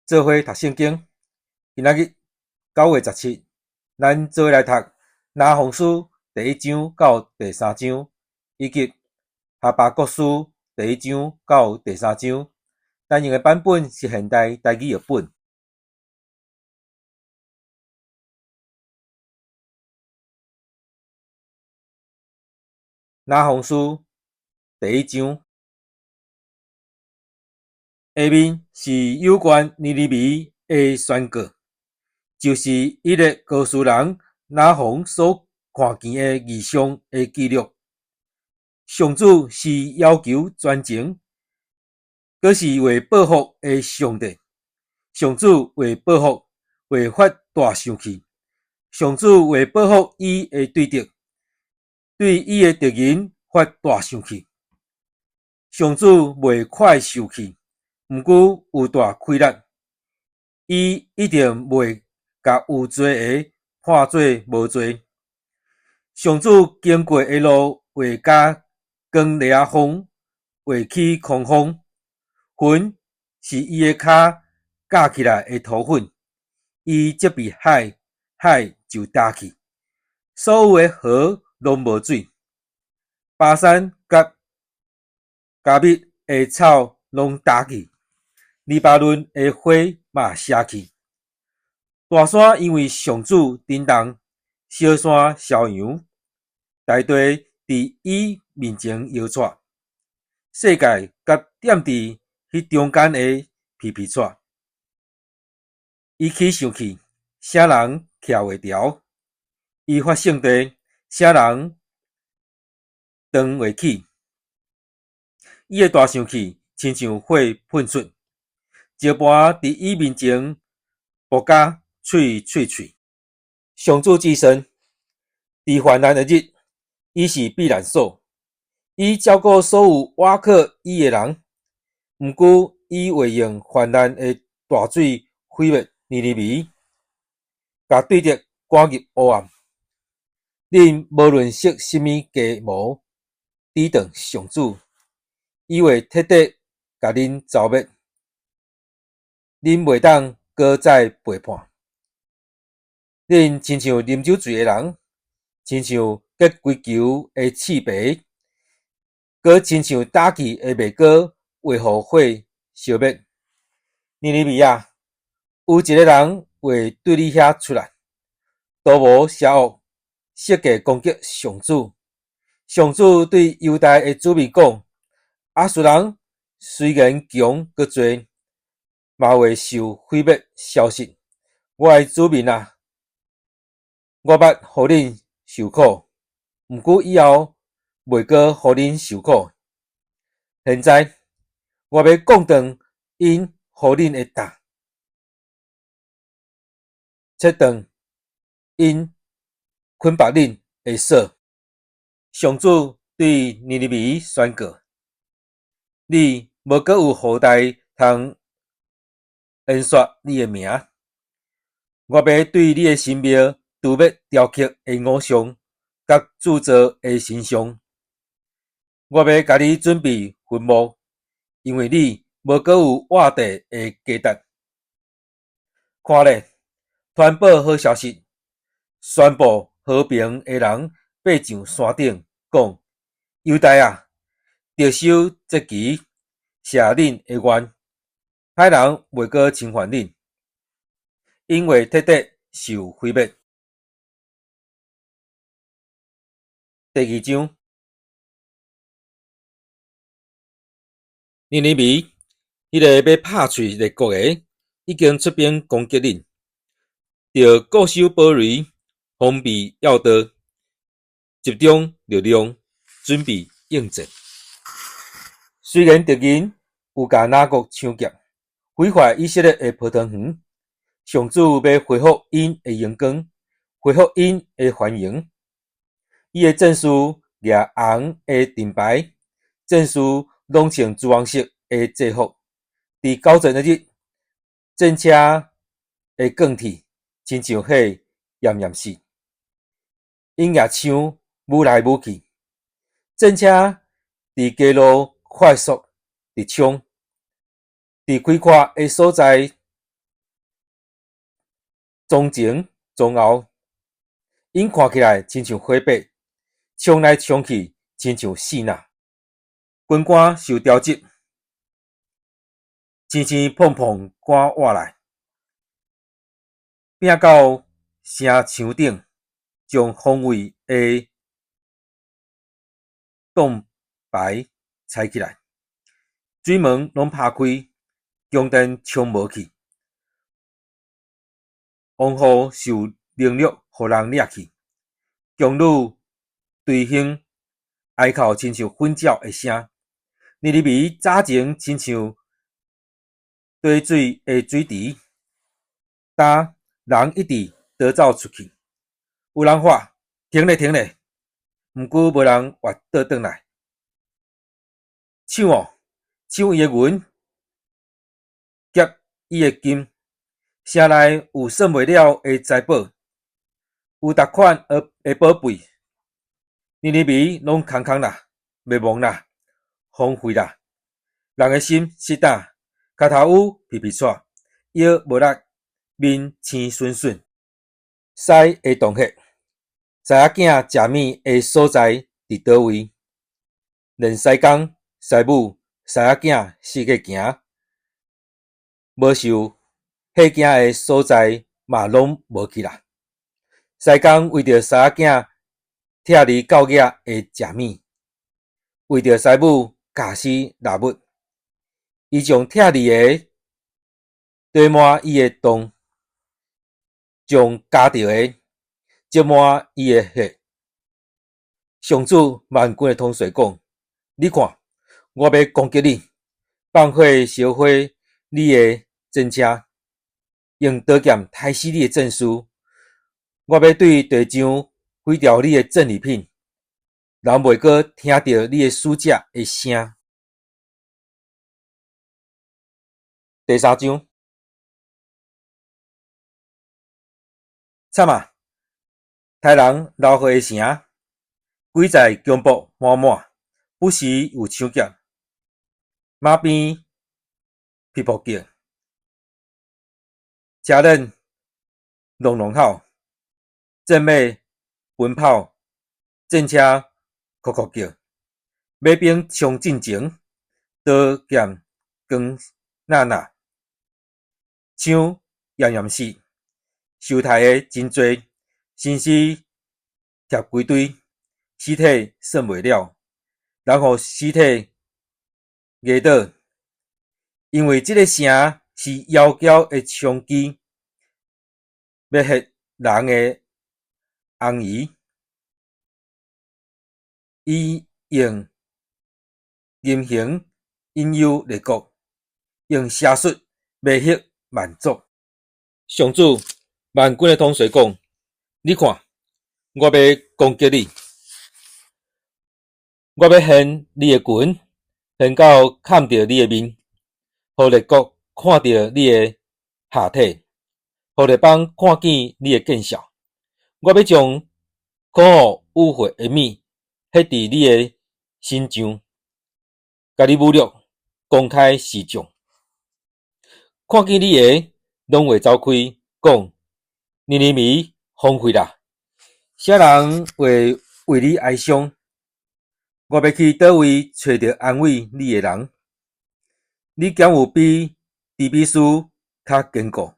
做伙讀聖經。今仔日9月17，咱做伙來讀拿鴻書第一章到第三章，以及哈巴谷書第一章到第三章。咱用的版本是現代台語譯本。拿鴻書第一章。下面是有關尼尼微的宣告，就是以勒哥斯人拿鴻所看見的異象的記錄。上主是要求專情，閣是會報復的上帝。上主會報復，會發大生氣。上主會報復伊的對敵，對伊的敵人發大生氣。上主袂快受氣，毋過有大氣力，伊一定袂共有罪的判做無罪。上主經過的路會佮狂烈風，會起狂風。雲是伊的跤架起來的塗粉，伊責備海，海就焦去。所有的河攏無水，巴珊佮迦密的草攏焦去，黎巴嫩的花嘛謝去。大山因為上主震動，小山逍遙，大地佇伊面前搖掣，世界佮踮佇彼中間的皮皮掣。伊起生氣，啥人徛會牢？伊發聖地，啥人擋會起？伊的大生氣親像火噴出，石盤佇伊面前爆甲碎碎碎。上主至聖，佇患難的日，伊是避難所，伊照顧所有倚靠伊的人。毋過，伊會用泛濫的大水毀滅尼尼微，共對敵趕入黑暗。恁無論設啥物計謀，抵擋上主，伊會徹底共恁蹂滅，恁袂當閣再背叛。恁親像啉酒醉的人，親像結規球的刺耙，閣親像焦去的麥稞，會予火燒滅。尼尼微啊，有一个人會對你遐出來，圖謀邪惡，設計攻擊上主。上主對猶大的子民講：亞述人雖然強閣濟，嘛會受毀滅消失。我的子民啊，我捌予恁受苦，毋過以後袂閣予恁受苦。現在我欲降斷𪜶予恁的擔，切斷𪜶捆縛恁的索。上主對尼尼微宣告：你無閣有後代通言說你的名。我欲對你的神廟除滅雕刻的偶像，佮鑄造的神像。我欲共你準備墳墓，因為你無閣有活地的價值。看咧，傳報好消息，宣布和平的人爬上山頂，講：猶大啊，得收節期，謝恁的願，歹人袂閣侵犯恁，𪜶會徹底受毀滅。第二章，尼尼微，彼个欲拍碎列國的，已經出兵攻擊恁，著固守堡壘，防備要道，集中力量，準備應戰。雖然敵人有共拿國搶劫，毀壞以色列的葡萄園，上主欲恢復𪜶的榮光，恢復𪜶的繁榮。伊的戰士舉紅的盾牌，戰士攏穿朱紅色的制服。佇交戰的日，戰車的鋼鐵親像火炎炎死，𪜶舉槍舞來舞去。戰車佇街路快速佇衝，佇開闊的所在。從前從後，𪜶看起來親像火把，衝來衝去，親像爍爁。軍官受調集，輕輕碰碰趕活來，摒到城牆頂，將防衛的盾牌拆起來，水門攏拍開，宮殿衝無去，王后受凌辱，予人掠去，宮女捶胸哀哭，親像奮鳥的聲。尼尼微早前親像貯水的水池，今人一直逃走出去。有人喊：停咧，停咧！毋過無人會倒轉來。搶哦，搶伊的銀，劫伊的金，城內有算袂了的財寶，有逐款的寶貝。尼尼微攏空空啦，滅亡啦，荒廢啦。人的心失膽，跤頭趺皮皮掣，腰無力，面青恂恂。獅的洞穴，獅仔囝食物的所在佇佗位？連獅公、獅母、獅仔囝四界行，無受嚇驚的所在嘛攏無去啦。獅公為著獅仔囝拆離狗仔的食物，為著獅母咬死獵物，伊將拆離的堆滿伊的洞，將咬著的積滿伊的穴。上主萬軍的統帥講：你看，我欲攻擊你，放火燒毀你的戰車，用刀劍刣死你的戰士。我欲對地上毀掉你的戰利品，人袂閣聽著你的使者的聲。第三章，慘啊！刣人流血的城，鬼在強暴滿滿，不時有搶劫，馬鞭噼噗叫，車輪隆隆吼，戰馬奔跑，戰車哭哭叫，馬兵衝進前，刀劍光那那，槍嚴嚴實，受刣的真濟，身屍疊規堆，屍體算袂了，人予屍體壓倒，因為這个城是妖嬌的槍支，欲嚇人的紅魚，伊用淫行引誘列國，用邪術迷惑萬族。上主萬軍的統帥講：你看，我欲攻擊你，我欲掀你的裙，掀到崁著你的面，予列國看著你的下體，予列邦看見你的見笑。我欲將可惡污穢的物彼佇你的身上，共你侮辱，公開示眾。看見你的，攏會走開，講：尼尼微荒廢啦！啥人會為你哀傷？我欲去佗位揣著安慰你的人？你敢有比底比斯較堅固？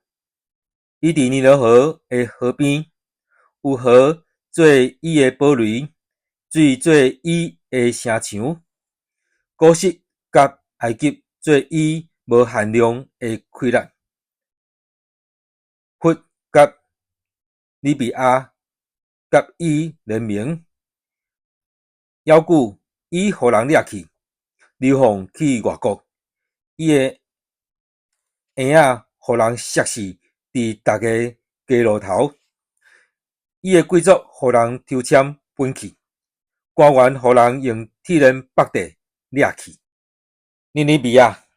伊佇尼羅河的河邊，有河做伊的堡壘，水做伊的城牆，古實佮埃及做伊無限量的氣力，弗佮利比亞佮伊聯盟，猶久伊予人掠去，流放去外國，伊的嬰仔予人殺死佇逐个街路頭，伊的貴族予人抽籤分去，官員予人用鐵鏈縛地掠去。尼尼微啊，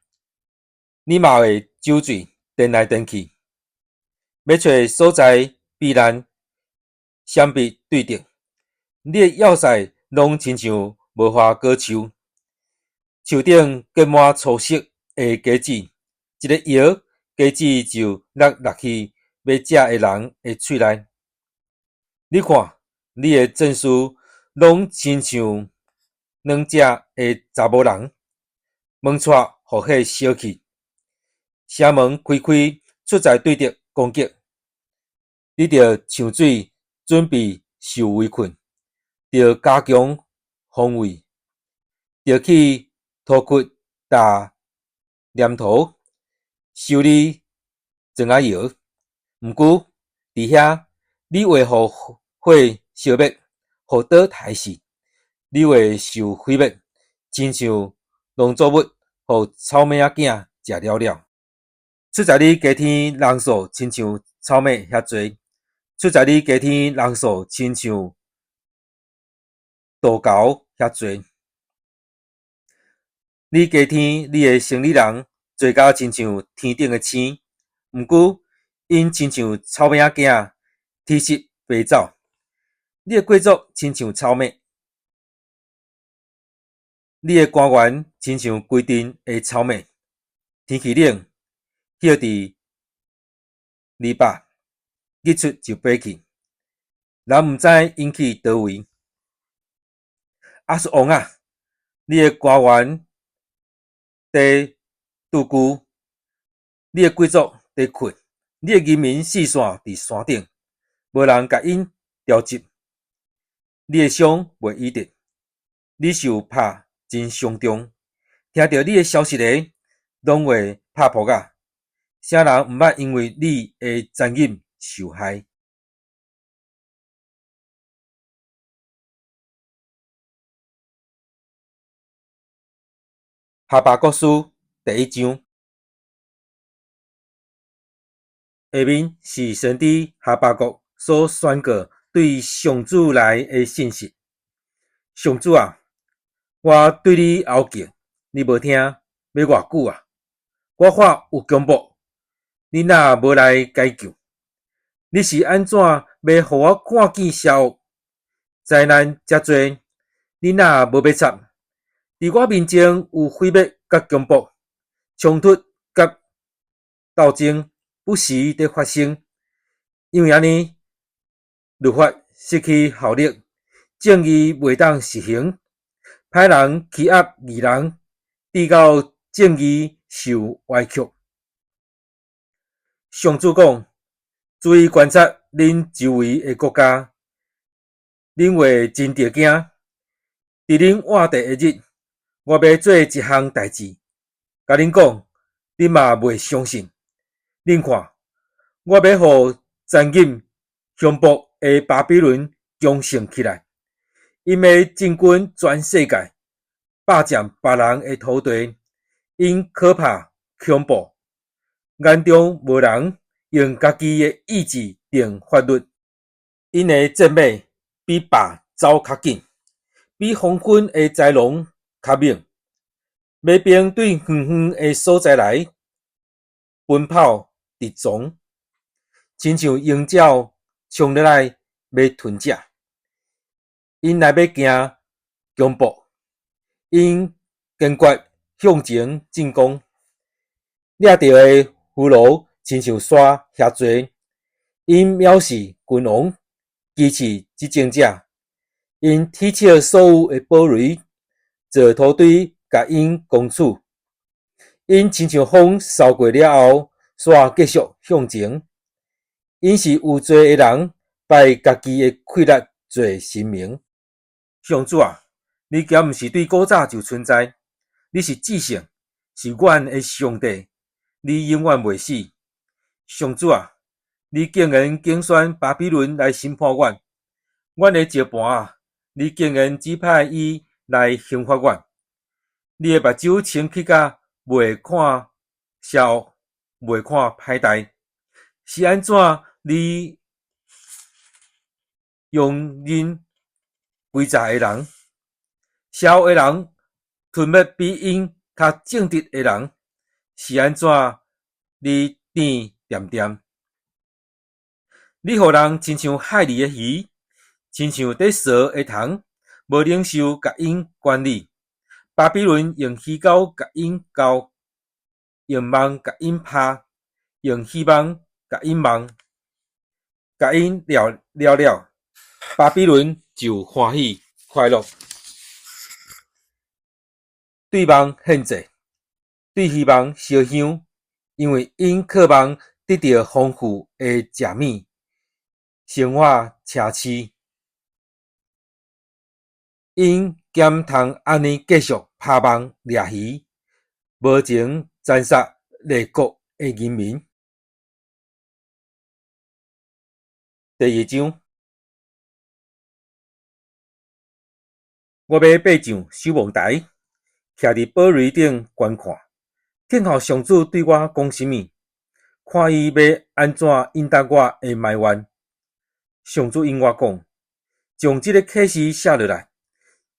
你嘛會酒醉顛來顛去，欲揣所在避難，閃避對敵。你的要塞攏親像無花果樹，樹頂結滿粗色的果子，一个搖，果子就落落去欲食的人的喙內。你看，你的戰士攏親像軟食的查某人，門掣予火燒去，城門開開，出在對敵攻擊。你著搶水，準備受圍困，著加強防衛，著去塗掘踏黏土，修理磚仔窯。毋過佇遐，你會予火燒滅，予刀刣死，你會受毀滅，親像農作物予草蜢仔囝食了了。出在你家天人數親像草蜢遐濟，出在你家天人數親像杜鵤遐濟。你家天你的生理人濟甲親像天頂的星，毋過𪜶親像草蜢仔囝，體質飛走。你的貴族親像草蜢，你的官員親像規陣的草蜢。天氣冷，歇佇籬笆，日出就飛去，人毋知𪜶去佗位。亞述王啊，你的官員佇獨居，你的貴族佇睏，你的人民四散佇山頂，無人共𪜶調集。你的傷袂醫得，你受拍真傷重。聽著你的消息的，攏會拍噗仔。啥人毋捌因為你的殘忍受害？哈巴谷書第一章，下面是先知哈巴谷所宣告對上主來的信息。上主啊，我對你哀叫，你無聽，欲偌久啊？我喊有強暴，你若無來解救？你是按怎欲予我看見邪惡？災難遮濟，你若無欲插？佇我面前有毀滅佮強暴，衝突佮鬥爭不時佇發生。因為按呢，律法失去效力，正義袂當實行，歹人欺壓義人，直到正義受歪曲。上主講：注意觀察恁周圍的國家，恁會真著驚。佇恁活地的日，我欲做一項代誌，共恁講，恁嘛袂相信。恁看，我欲予殘忍凶暴的巴比倫強盛起來，𪜶欲進軍全世界，霸佔別人的土地，𪜶可怕恐怖，眼中無人，用家己的意志定法律。𪜶的戰馬比豹走較緊，比黃昏的豺狼較猛。馬兵對遠遠的所在來奔跑直衝，親像鷹鳥衝入來欲吞食。𪜶若欲行強暴，𪜶堅決向前進攻，掠著的俘虜親像沙遐濟。𪜶藐視君王，歧視執政者。𪜶鐵齒所有的堡壘，做土堆共𪜶攻取。𪜶親像風掃過了後，煞繼續向前。𪜶是有罪的人，拜家己的氣力做神明。上主啊，你敢毋是對古早就存在？你是至聖，是阮的上帝，你永遠袂死。上主啊，你竟然揀選巴比倫來審判阮，阮的石盤啊，你竟然指派伊來刑罰阮。你的目睭清起甲袂看邪惡，袂看歹代，是按怎你容忍詭詐的人？邪惡的人吞滅比𪜶較正直的人，是按怎你等恬恬？你予人親像海裡的魚，親像佇趖的蟲，無領袖共𪜶管理。巴比倫用魚鈎共𪜶鈎，用網共𪜶拍，用漁網共𪜶網。共𪜶掠了了，巴比倫就歡喜快樂，對望獻祭，對希望燒香，因為𪜶渴望得著豐富的食物，生活奢侈。𪜶敢通按呢繼續拋網掠魚，無情殘殺列國的人民。第二章，我欲爬上守望台，徛佇堡壘頂觀看，聽候上主對我講啥物，看伊欲按怎應答我的埋怨。上主應我講，將這个啟示寫落來，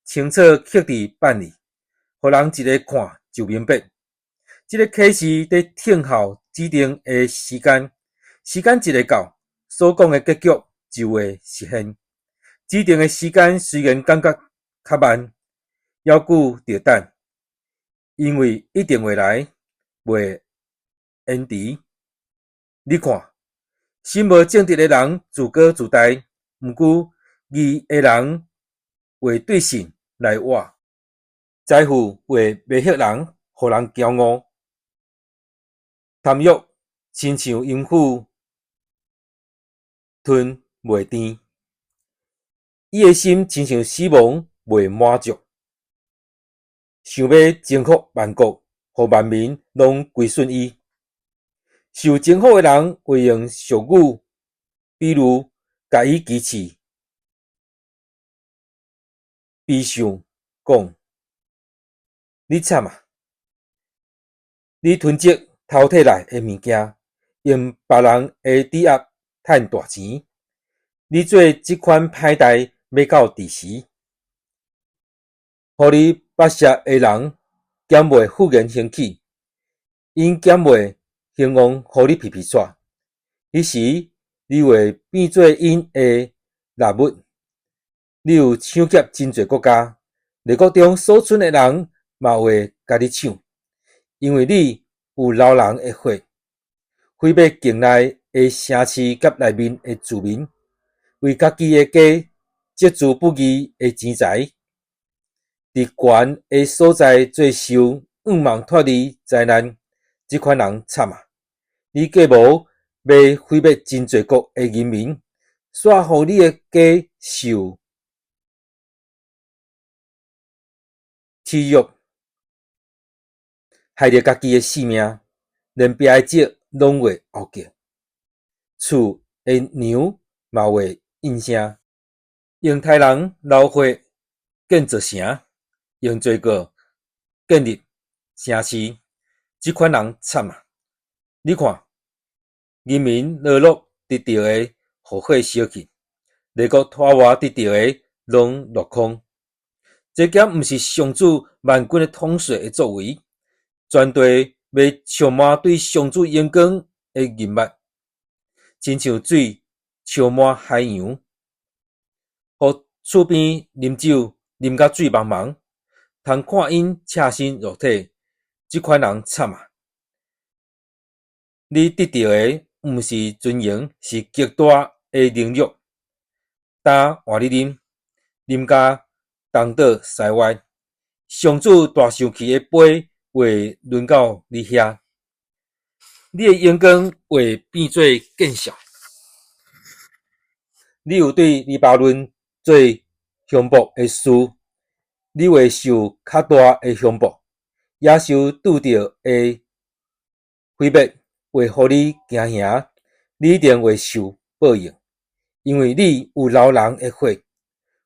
清楚刻佇版裡，予人一下看就明白。這个啟示佇等候指定的時間，時間一下到，所講的結局就會實現。指定的時間雖然感覺較慢，猶閣著等，因為一定會來，袂延遲。你看，心無正直的人自高自大，毋過義的人會對信來活。財富會迷惑人，予人驕傲。貪欲親像淫婦吞袂甜，伊的心親像死亡袂滿足，想欲征服萬國，予萬民攏歸順伊。受征服的人會用俗語、比喻，共伊譏刺、比想講：你慘啊！你囤積偷提來的物件，用別人的抵押趁大錢。你做這款歹代欲到佇時？予你剝削的人敢會忽然興起？𪜶敢會興旺予你皮皮掣？彼時你會變做𪜶的獵物。你有搶劫真濟國家，列國中所賰的人嘛會共你搶，因為你有流人的血，毀滅境內的城市佮內面的住民，為家己的家積聚不義的錢財，佇懸的所在做壽，向望脫離災難。這款人慘啊！你計謀欲毀滅真濟國的人民，煞予你的家受恥辱，害著家己的性命，連壁的石攏會吼叫，厝的梁嘛會應聲，用刣人流血建造城，用罪過建立城市。這款人慘啊！你看，人民勞碌得著的，予火燒去；列國拖磨得著的，攏落空。這敢毋是上主萬軍的統帥的作為？全地欲充滿對上主榮光的認捌，親像水充滿海洋，予厝邊啉酒啉甲醉茫茫，通看𪜶赤身露體，這款人慘啊！你得著的毋是尊榮，是極大的凌辱。焦換你啉，啉甲東倒西歪，上主大生氣的杯會輪到你遐，你的榮光會變做見笑。你有對黎巴嫩做凶暴的事，你會受較大的凶暴。野獸拄著的毀滅會予你驚嚇，你一定會受報應，因為你有流人的血，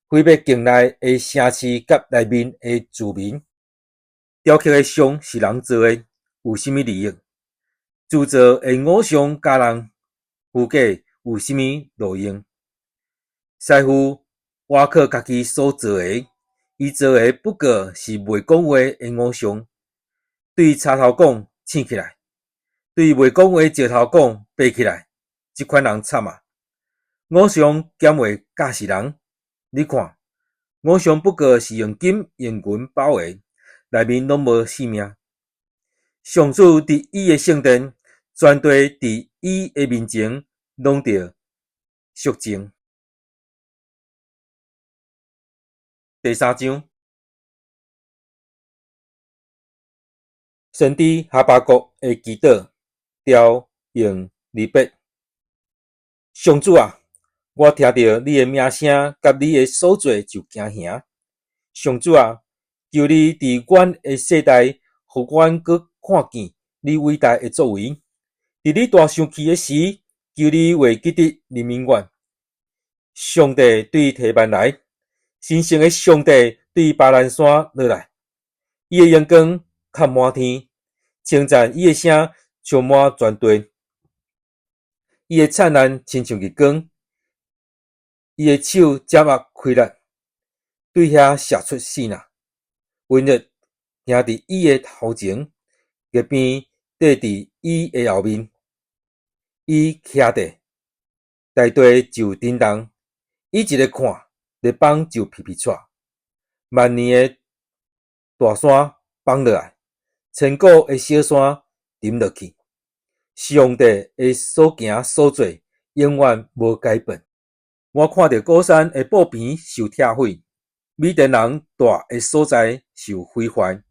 毀滅境內的城市佮內面的住民。雕刻的像是人做的，有啥物利益？鑄造的偶像共人虛假，有啥物路用？師傅倚靠家己所做的，伊做的不過是袂講話的偶像。對柴頭講醒起來，對袂講話的石頭講爬起來，這款人慘啊！偶像敢會教示人？你看，偶像不過是用金用銀包的，內面攏無性命。上主佇伊的聖殿，全地佇伊的面前攏著肅靜。第三章，先知哈巴谷的祈禱，調用離別。上主啊，我聽著你的名聲佮你的所做就驚嚇。上主啊，求你佇阮的世代，予阮閣看見你偉大的作為。佇你大生氣的時，求你袂記得憐憫阮。上帝對提幔來，神聖的上帝對巴蘭山落來，伊的榮光蓋滿天，稱讚伊的聲充滿全地。伊的燦爛親像日光，伊的手掌握氣力，對遐射出爍爁。雲日行佇伊的頭前，月邊綴佇伊的後面。伊徛地，大地就震動；伊一个看，列邦就皮皮掣。萬年的大山崩落來，千古的小山沉落去。上帝的所行所做，永遠無改變。我看著歌珊的布棚受拆毀，米甸人蹛的所在受毀壞。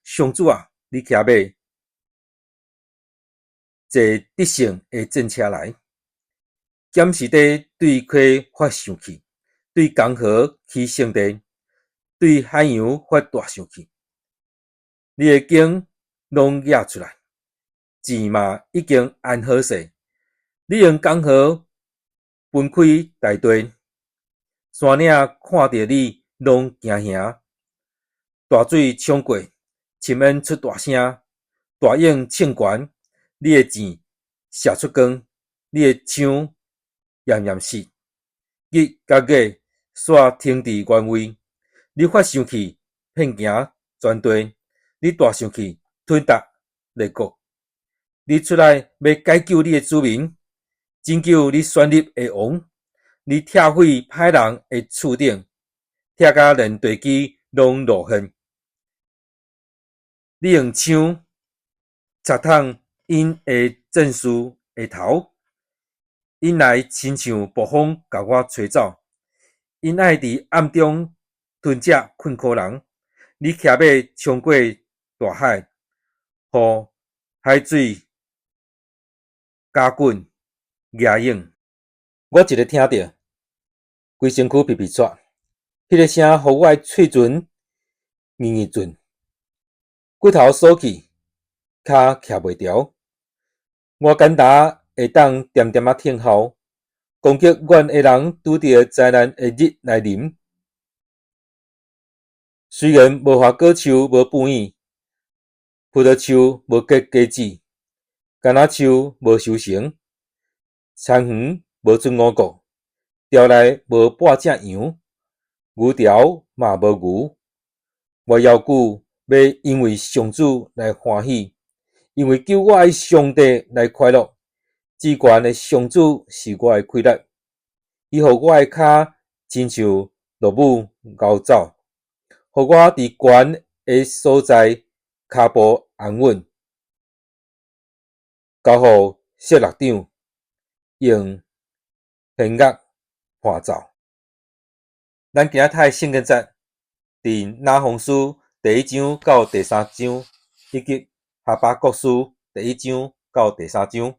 上主啊，你騎馬，坐得勝的戰車來，檢視地對溪發生氣，對江河起聖地，對海洋發大生氣。你的弓攏舉出來，箭嘛已經安好勢。你用江河分開大地，山嶺看著你攏驚嚇。大水衝過，深淵出大聲，大湧衝懸。你的箭射出光，你的槍嚴嚴實，日佮月煞停佇原位。你發生氣，遍行全地；你大生氣，吞逐列國。你出來欲解救你的子民，拯救你選立的王。你拆毀歹人的柱頂，拆甲連地基攏露現。你用槍插捅𪜶的戰士的頭，𪜶來親像暴風共我吹走，𪜶愛佇暗中吞食困苦人。你騎馬衝過大海，予海水攪滾夯湧。我一个聽著，規身軀皮皮掣，彼个聲予我的喙唇硬硬轉，骨頭鎖去，跤徛袂牢。我簡單會當恬恬仔聽候，攻擊阮的人拄著災難的日來臨。雖然無花果樹無哺乳，葡萄樹無結果子，橄欖樹無收成，田園無出五穀，牢內無半隻羊，牛牢嘛無牛。我猶舊欲因為上主來歡喜，因為救我的上帝來快樂。至懸的上主是我的氣力，伊予我的跤親像駱母𠢕走，予我佇懸的所在跤步安穩。交予設樂長，用弦樂伴奏。咱今仔讀的聖經節，佇拿鴻書第一章到第三章，以及哈巴谷書第一章到第三章。